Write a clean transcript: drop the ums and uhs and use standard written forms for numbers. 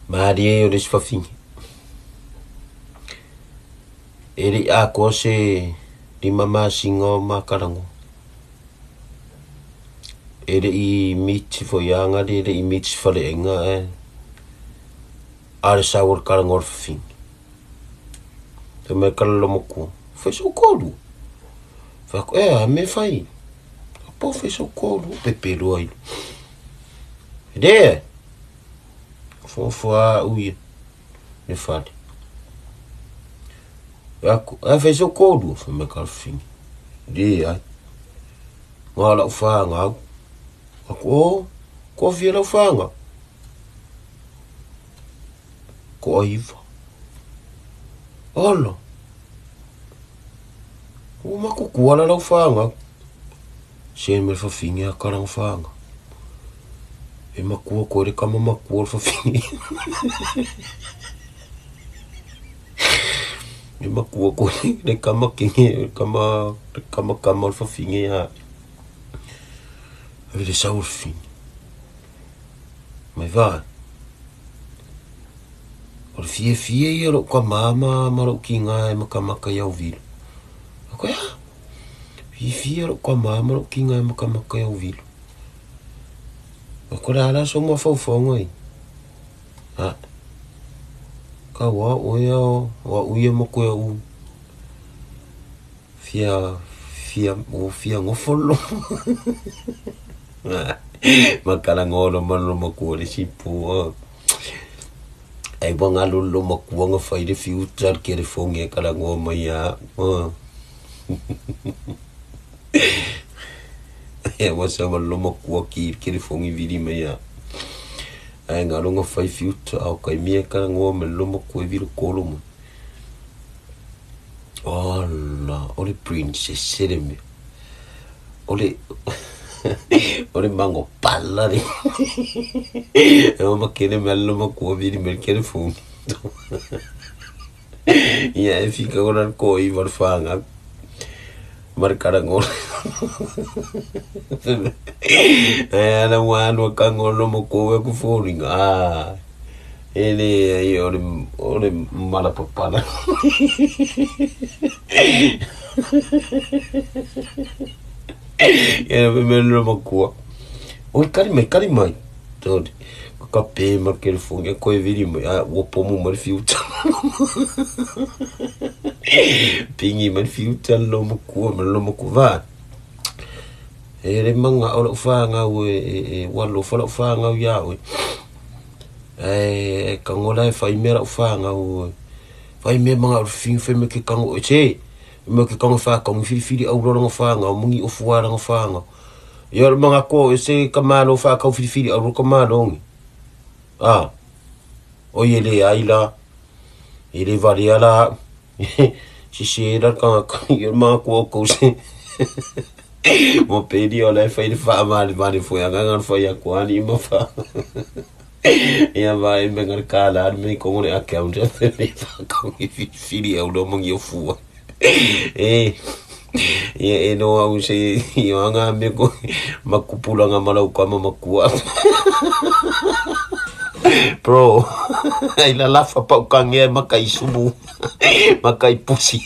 Malie o le isi fafine. E le i atoa se 5 masina o ma talanoa. E le i miti foi a e le i miti se faleaiga ae a o le sau o le talanoa a le fafine. Fai mai kala lomatua, fai sou toalua. Fai atu, e a mea fai? Po fai sou toalua, pepelo ai. Le, fofoa au ia, le fale. Fai atu, e fai sou toalua, fai mai kala fafine. Le ai, ngā lau whāngau. Aku, o, ko fia lau whāngau. Ko aiva. Ala. Ua makuku ala lau whāngau. Se me whawhingi a karanga whāngau. E makua koe le kama makua o le whawhingi. E makua koe le kama kingi, le kama, le kama kama o le whawhingi a. Ave le sau o le whawhingi. Mai wā. O le fiafia ia o lou tama ma, ma lou tiga e makamaka i Auvila. Ako e a? Fiafia lou tama ma lou tiga e makamaka i Auvila. Ako le a la sou mafaufauga ia? A, kau a oe a o au ia ma koe au fia, fia, o fia gofo le lomo. Makalaga o loma le loma kua le sipu. Ai ua galo le loma kua ga fai le fiuta le kelefogi e kalagoa mai ia au. Ia ua sama le loma kua ki le kelefogi vili mai ia au. Ae galo ga fai fiuta a o kaimea e kalagoa mai le loma kua e vilo kolo mai. Ala, o le princess le mea. O le o le mango pala le. E o makele me allo makua vili me kele funi. Ia e fika ora ko i war whanga. Mar karangola. E ana wānua kangolo mo koe ku fōringa. Ah. E le ai o le, o le mala papala. E me me lo makua. Oi kari mai, kari mai. Tōri. Ko ka pē ma ke le e koe viri mai. A, ua pomu mai le fiuta. Pingi mai le fiuta lo makua, ma lo makua. Va. E le manga o lau whāngau e, e, e walo wha lau whāngau ia oe. E kango la e whai mea lau whāngau. Whai mea manga o whing whai mea ke kango e te. Mea ke kango whā kango whiriwhiri au roranga whāngau, mungi o fuaranga whāngau. Ia o manga ko e se ka mālo whā kau whiriwhiri au ka mālo ngi. Ah. O ie le ai la. E le vare ala. Si se ra ka ka ia manga ko o kou se. Mo peri o le whai le wha mare mare fo ya nganga fo ya ko ani ma fa. Ia va e me ngar ka la me ko ngore a ke unja te me fa ko ngi fi fili au lo mangi o fua. E ia e no au se i o anga me ko makupulanga malau ka ma makua. Bro, ai la lafa pau kange makai sumu, makai pusi.